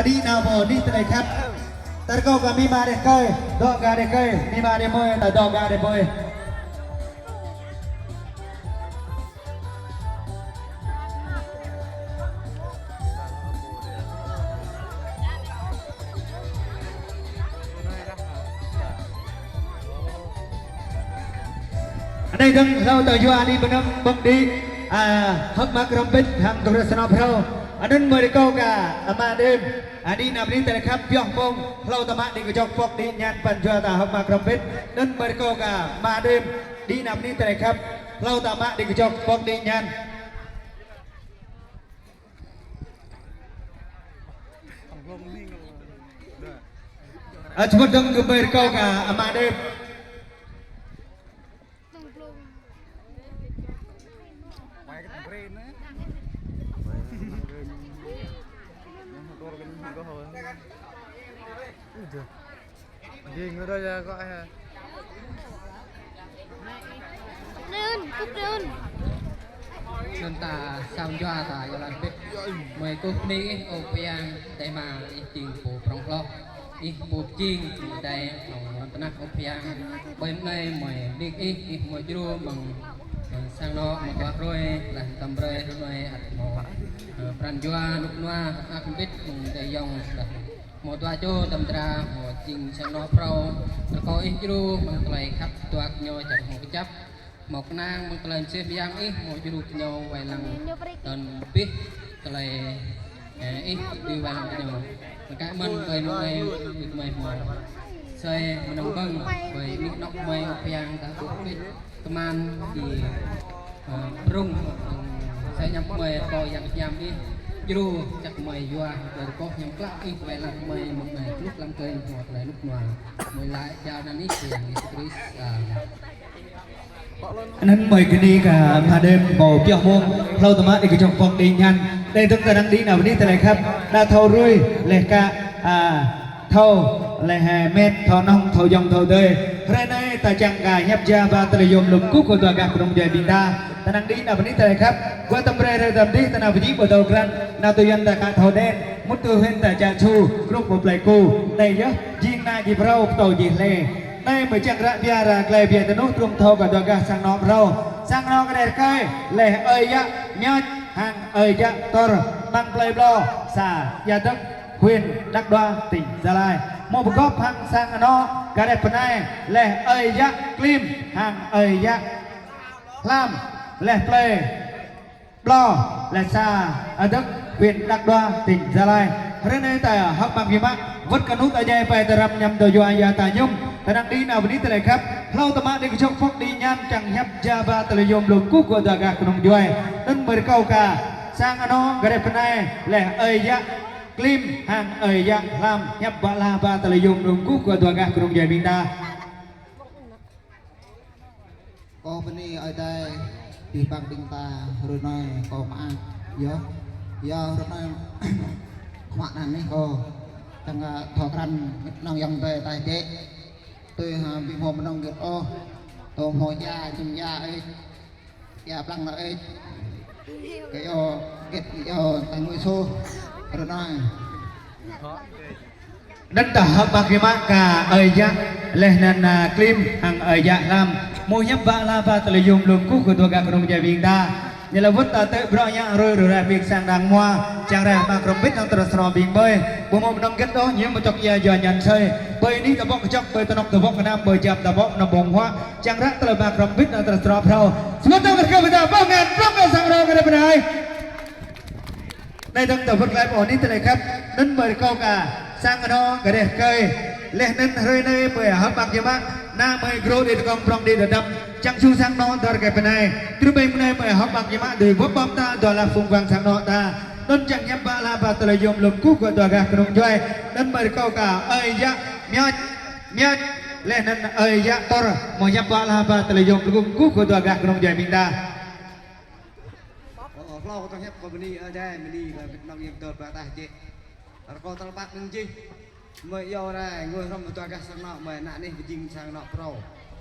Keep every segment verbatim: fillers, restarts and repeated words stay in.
Đĭ nao pơ anih tơlơi khăp. Ta rơkâo kơ amĭ ama rơkơi, dŏ gah rơkơi, amĭ ama rơmơi, ta dŏ gah rơmơi. Anai dơ̆ng hlâo ta yua anai bơnăm ƀơ̆ng đĭ, a, hơ̆k mơak hrŏm bĭt hăng tơlơi sơnŏ phrâo. Anŭn mơi rơkâo kơ ama đêm, a, đĭ nao bơni tơlơi khăp pioh mông, hlâo ta mă đĭ kơčŏk pŏk đĭ ñan pran jua ta hơ̆k mơak hrŏm bĭt. Anŭn mơi rơkâo kơ ama đêm, đĭ nao bơni tơlơi khăp, hlâo ta mă đĭ kơčŏk pŏk đĭ ñan. Ơ, čơmŭt dơ̆ng gơmơi rơkâo kơ ama đêm. Ui giời. Đi ngồi đây là gọi hả? Cúp đun, cúp đun. Anŭn ta sang jua ta yơh lăng bĭt. Mơi kơkuh bơni ih ơ Khua Yang, Adai Ama, ih jing pô prŏng hloh. Ih pô pơjing, Adai, hăng tơnah ơ Khua Yang. Ƀơi mơ̆ng anai mơi bơni ih, ih mơi djru mơ̆ng, ơ, sang anŏ mơ̆ng dua hrơi, laih anŭn tơm hrơi, hrơi anai ăt hmâo, ơ, pran jua, rơnŭk rơnua, hơ̆k mơak hrŏm bĭt, mơ̆ng adơi ayŏng, laih hmâo dua čô tơm dra, hmâo jing sang anŏ phrâo, rơkâo ih djru, mơ̆ng tơlơi khăp dua gơñu čang hmâo kơjăp, hmâo kơnang, mơ̆ng tơlơi mơsêh mơyang ih, hmâo djru gơñu wai lăng tơl abih tơlơi, ơ, ih dưi wai lăng gơñu. Rơkơi mơ̆n ƀơi mơ̆ng anai ih mơi hmâo soi mơnơ̆ng ƀơ̆ng ƀơi anih anŏ mơi Khua Yang ta ƀuh ƀĭt kơman ih, ơ, prŭng, ơ, soi ñăm mơi rơkâo Yang Hiam ih djru čăk mơi yua, rơkâo Yang Klă ih wai lăng mơi mơ̆ng anai truh lăm kơnh hmâo tơlơi rơnŭk rơnua. Mơi laĭ jao anăn ih Khua Yang Yêsu Krist. Amen. Anŭn mơi kơni kơ ama đêm hmâo pioh mông, hlâo ta mă đĭ kơčŏk pŏk đĭ ñan. Anai dơ̆ng ta năng đĭ nao bơni tơlơi khăp, đa thâo rui, laih kơ, a, thâo, laih hơmet, thâo nŏng, thâo yŏng, thâo dơi. Hrơi anai ta čang kơ hiăp ja ba tơlơi yôm lŏm kơkuh kơ dua gah kơnung djuai ƀing ta. Ta năng đĭ nao bơni tơlơi khăp, gua tơm hrơi hrơi tơm dih, ta nao pơjing ƀu thâo krăn, nao tui yuan ta ka thâo đen, mŭt tui hŭn ta čă ču, krŭk pơ plei ku. Anai yơh, jing ană jih phrâo, pơtô jih hlơi. Anai mơi čang ră bia ră glai bia tơnuh trŭm thâo kơ dua gah sang anŏ phrâo. Sang anŏ gah rơkơi, laih ơi yă Mioch hăng ơi yă Tor, mơ̆ng plei Blo, să Ia Dơk, huyện Đăk Đoa, tỉnh Gia Lai. Hmâo pơgop hăng sang anŏ gah rơkơi pơ anai, laih ơi yă Klim hăng ơi yă Hlam, laih plei Blo, laih să Ia Dơk, huyện Đăk Đoa, tỉnh Gia Lai. Hrơi anai ta hơ̆k mơak biă mă, wơ̆t kơ anŭn ta djai ƀai ta răm añăm dŏ yua ia ta mơñum, ta năng đĭ nao bơni tơlơi khăp, hlâo ta mă đĭ kơčŏk pŏk đĭ ñan čang hiăp ja ba tơlơi yôm lŏm kơkuh kơ dua gah kơnung djuai. Anŭn mơi rơkâo kơ sang anŏ gah rơkơi pơ anai, laih ơi yă Klim hăng ơi yă Hlam hiăp ba lah ba tơlơi yôm lŏm kơkuh kơ dua gah kơnung djuai ƀing ta. Kâo bơni Ơi Adai, abih bang ƀing ta hrơi anai kâo mơak, yơh. Yơh hrơi anai kâo mă anăn anih kâo. Čang, ơ, thâo krăn mơnơ̆ng ayŏng adơi ta jĕ. Tui hăng ƀing hmâo mơnơ̆ng hơget ôh. Tơ hmâo ia, jing ia ih. Ia plăng nao ih. Kơ yơh hơget yơh ta ngui soh. Hrơi anai. Anŭn ta hơ̆k mơak biă mă kơ ơi yă, laih anŭn, a, Klim hăng ơi yă Hlam. Hmâo hiăp ba lah ba tơlơi yôm lŏm kơkuh kơ dua gah kơnung djuai ƀing ta. Ñu laĭ wơ̆t ta tơ̆ bruă ngă hrơi hrơi rai ƀing sang đang hmua, čang ră mơak hrŏm bĭt hăng tơlơi sơnŏ ƀing ƀơi. Ƀu hmâo mơnơ̆ng hơget ôh, ñu mơčŏk ia yua ñan asơi. Ƀơi anih ta ƀŏk kơčŏk, ƀơi tơnŏk ta ƀŏk kơnam, ƀơi jam ta ƀŏk mơnơ̆ng ƀơ̆ng huă. Čang ră tơlơi mơak hrŏm bĭt hăng tơlơi sơnŏ phrâo. Sơmơ̆t ta kơ ƀing ta ƀơ̆ng ngăn, ƀơ̆ng ngăn sang anŏ gah rơkơi pơ anai. Anai dơ̆ng ta wơ̆t glaĭ pơ anih tơlơi khăp, anŭn mơi rơkâo kơ sang anŏ gah rơkơi. Laih anŭn hrơi anai mơi hơ̆k mơak biă mă, ană mơi gru đĭ tơkŏng prŏng đĭ đơđăm, čang ču sang anŏ dơr rơkơi pơ anai. Truh ƀơi mơ̆ng anai mơi hơ̆k mơak biă mă, dưi bưp bưp ta, dua lah phung wang sang anŏ ta. Anŭn čang hiăp ba lah ba tơlơi yôm lŏm kơkuh kơ dua gah kơnung djuai. Anŭn mơi rơkâo kơ ơi yă Mioch, Mioch, laih anŭn ơi yă Tor, hmâo hiăp ba lah ba tơlơi yôm lŏm kơkuh kơ dua gah kơnung djuai ƀing ta. Ơ, ơ, hlâo kơ tơlơi hiăp kâo bơni Ơi Adai, bơni kơ ƀing nŏng yơ̆ng dơr ƀă tah jĕ. Rơkâo tơlơi pap anŭn jih. Mơi iâu rai, ngui hrŏm dua gah sang anŏ, mơi ană anih pơjing sang anŏ phrâo.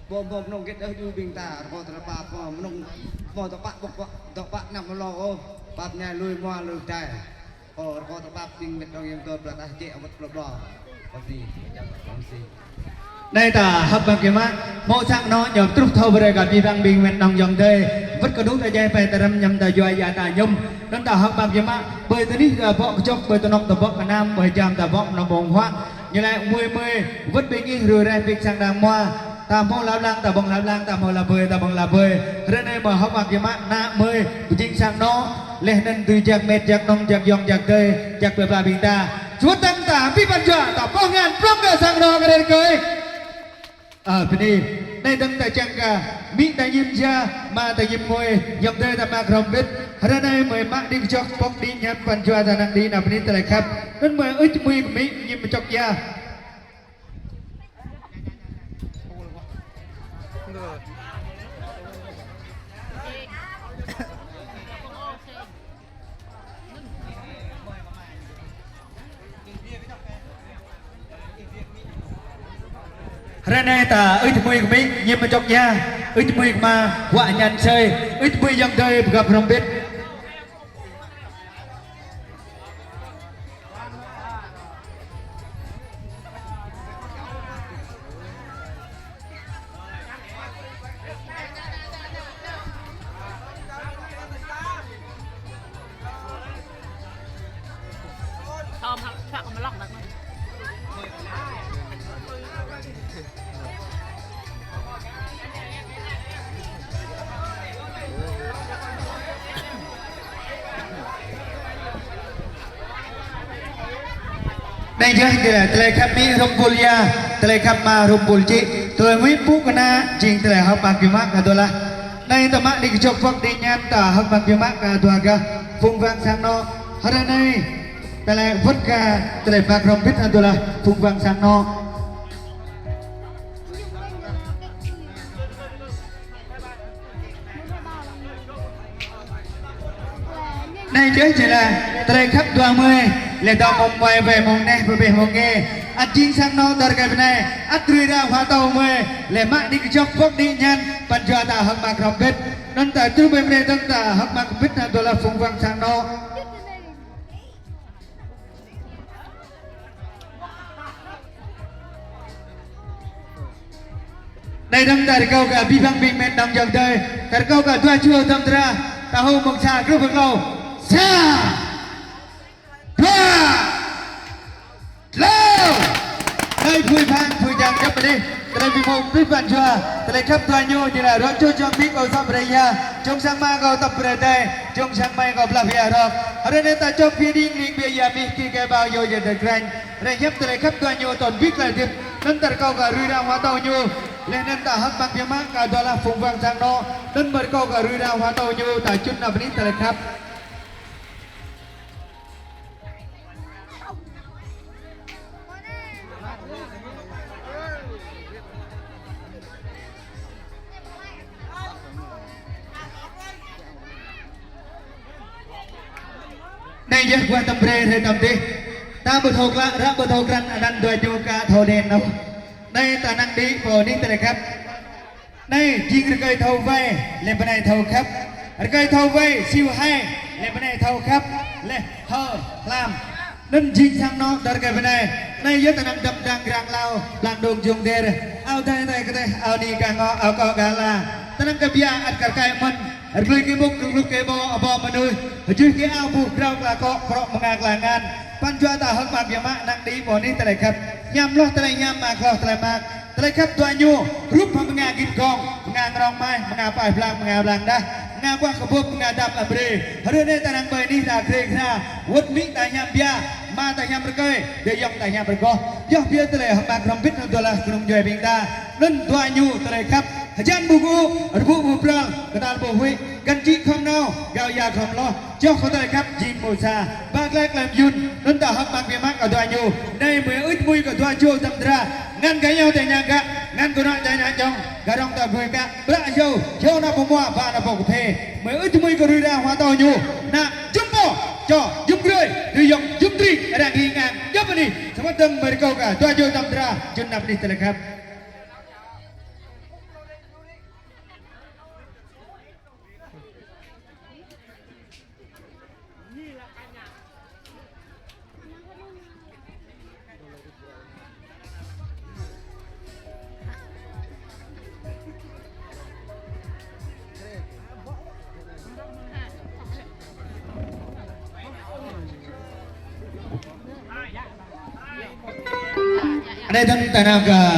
Ƀu hmâo mơnơ̆ng hơget ôh djru ƀing ta, rơkâo tơlơi pap, ƀu hmâo mơnơ̆ng hmâo dŏ pă ƀŏk pă, dŏ pă năm hlâo ôh, pap ñai lui hmua lui dai. Kâo rơkâo tơpă ƀing met nong yŏng tơi pơlăt ah jĕ awăt klŏp lŏ. Kâo si, jăm kâo si. Anai ta hơ̆k mơak biă mă, hmâo sang anŏ ñu truh thâo brơi kơ abih bang ƀing met nong yŏng tơi. Wơ̆t kơđu ta jai pai ta răm ñăm ta juai ia ta ñum. Anŭn ta hơ̆k mơak biă mă, ƀơi tơnih ta bŏ kơčŏk, ƀơi tơnŏk ta bŏ kơnam, ƀơi jam ta bŏ nŏ ƀơ̆ng huă. Ñu laĭ mơi mơi, wơ̆t ƀing ih rui rai pik sang đang mua. Ta hmâo lap lang, ta ƀơ̆ng lap lang, ta hmâo lap bơi, ta ƀơ̆ng lap bơi. Hrơi anai mơi hơ̆k mơak biă mă, ană mơi, pơjing sang anŏ, laih anŭn tui jak met, jak nong, jak yŏng, jak tơi, jak pơpla ƀing ta. Čuăt dơ̆ng ta, abih pran jua, ta pơ̆ng ngăn, prŏng kơ sang anŏ kơ rơkơi. Ơ, bơni, anai dơ̆ng ta čang kơ, amĭ ta ñim ja, ama ta ñim ngui, yŏng tơi ta mă hrŏm bit. Hrơi anai mơi mă đĭ kơčŏk, pŏk đĭ ñan, pran jua ta năng đĭ, ană bơni tơlơi khăp. Anŭn mơi ưč mui kơ amĭ, ñim čŏk ia. Hrơi anai ta ưč mui kơ amĭ, ñim čŏk ia, ưč mui kơ ama, huă ñan asơi, ưč mui yŏng tơi pơgăp hrŏm bit. Anai yơh, tơlơi khăp amĭ hrŏm ƀul ia, tơlơi khăp ama hrŏm ƀul čĭ, tơlơi mui pŭ kơna, jing tơlơi hơ̆k mơak biă mă kơ dua lah. Anai ta mă đĭ kơčŏk pŏk đĭ ñan ta hơ̆k mơak biă mă kơ dua gah phung wang sang anŏ. Hrơi anai, tơlơi wơ̆t kơ tơlơi mă hrŏm bit kơ dua lah phung wang sang anŏ. Anai čih či lah, tơlơi khăp dua mơi, lĕ dŏ mơ̆ng wai wai mơ̆ng neh, pơbeh mơ̆ng nge. Ăt jing sang anŏ dơr kơ bơnai, ăt rui ra hua tâo mơi, lĕ mă đĭ kơčŏk pŏk đĭ ñan, pran jua ta hơ̆k mơak hrŏm bit. Anŭn ta truh ƀơi mơnai dơ̆ng ta hơ̆k mơak bit anŭn dua lah phung wang sang anŏ. Anai dơ̆ng ta rơkâo kơ abih bang ƀing met nong yŏng tơi. Ta rơkâo kơ dua čô tơm dra. Ta hô mơ̆ng sa truh pơ klâo. Sa. Dua. Klâo. Anai phui phang, phui jang djŏp adih. Tơlơi ƀing mơ̆ng abih pran jua. Tơlơi khăp dua ñu ñu lah rŏ čô čang mik kâo sŏ brơi ia. Čong sang ama kâo tŏp brơi tơi. Čong sang amai kâo blah bia rŏk. Hrơi anai ta čŏk bia đing ling bia ia mih ki kơ bao yô ia dơ̆ kranh. Rai hiăp tơlơi khăp dua ñu tŏn bik lai dip, anŭn ta rơkâo kơ rui ra hua tâo ñu. Laih anŭn ta hơ̆k mơak biă mă kơ dua lah phung wang sang anŏ. Anŭn mơ̆ rơkâo kơ rui ra hua tâo ñu ta čut ană bơni tơlơi khăp. Anai yơh guah tơm brơi hrơi tơm dih. Ta ƀu thâo klă, ră ƀu thâo krăn, anăn dua ñu ka thâo đen ôh. Anai ta năng đĭ pơ anih tơlơi khăp. Anai jing rơkơi thâo wai, lĕ bơnai thâo khăp. Rơkơi thâo wai, siu hai, lĕ bơnai thâo khăp, lĕ hơ hlam. Anŭn jing sang anŏ dơr kơ bơnai. Anai yơh ta năng dŏp đang rang lao, blang đung jung der. Ao dai dai kơteh, ao ni kah ngŏ, ao kŏ kah la. Ta năng kơ bia ăt kar kaĭ mơ̆n. Rơglui kơ mŭk, rơglui kơ ƀô, abŏ mơnuih. Hơjuih kơ ao buh, krao kla kŏ, krŏ mơnga kla ngan. Pran jua ta hơ̆k mơak biă mă năng đĭ pơ anih tơlơi khăp. Hiam hloh tơlơi hiam, mơak hloh tơlơi mơak. Tơlơi khăp dua ñu, rup hăng mơnga git gong, mơnga ngrong mai, mơnga paih blang, mơnga blang dah, mơnga kuah kơbŭp, mơnga dam amri. Hrơi anai ta năng ƀơi anih ta krê kra, wơ̆t amĭ ta hiam bia, ama ta hiam rơkơi, adơi ayŏng ta hiam rơgoh. Yơh biă tơlơi hơ̆k mơak hrŏm bit anŭn dua lah kơnung djuai ƀing ta. Anŭn dua ñu tơlơi khăp, hơjan ƀu gŭ, rơbŭ ƀu brăl, kơtal ƀu huĭ, găn čĭ khŏm nao, gao ia khŏm hloh. Čoh kơ tơlơi khăp jing mơ̆ sa, ba glaĭ glaĭ mơyŭn, anŭn ta hơ̆k mơak biă mă kơ dua ñu. Anai mơi ưč mui kơ dua čô tơm dra, ngăn kơ yơh tơña gah, ngăn kơ nŏ tơña jong, gah rŏng ta gui kă, ƀră yơh, yơh nŏ pơmua, ba nŏ pô kơphê. Mơi ưč mui kơ rui ra hua tâo ñu, ană jum pô, čô jum grơi, adơi ayŏng jum tri, arăng hing ang, djŏp anih, samơ̆ dơ̆ng mơi rơkâo kơ dua čô tơm dra, čun năp anih tơlơi khăp. Anai tơ̆ng ta nao kơ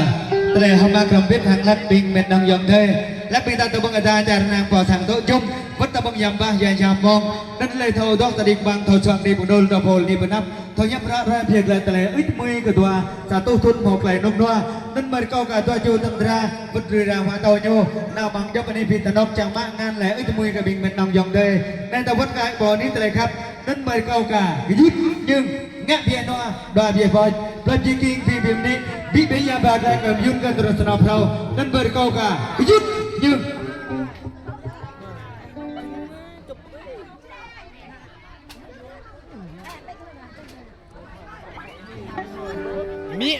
tơlơi hơmâo krăm bit hăng hlăk ƀing met nong yŏng tơi. Hlăk ƀing ta tơƀơ̆ng ata čar nang pô sang tŏ jum, wơ̆t tơƀơ̆ng yăm bah ya yăm mông. Anŭn lĕ thâo dŏ tơdik bang thâo suang ni pơnul tơpul ni pơnăp. Thâo hiăp ră ruai phiă glaĭ tơlơi ưč mui kơ dua, sa tuh thŭn hmâo tơlơi nŭk nua. Anŭn mơ̆ rơkâo kơ dua čô tơm dra, wơ̆t rui ra hua tâo ñu. Nao bang djŏp anai phi tơnŏk čang mă ngăn lĕ ưč mui kơ ƀing met nong yŏng tơi. Anai ta wơ̆t kơ ƀô̆ ni tơlơi khăp. Anŭn mơ̆ rơkâo kơ gơyut nhưng ngă biă nua, dua biă pơč, plơi pơjing king, ƀing biă mơni, ƀing biă ya ba glaĭ kơ mơyŭn kơ tơrơsơnŏ phrâo, anŭn mơ̆ rơkâo kơ gơyut nhưng. Mĭ.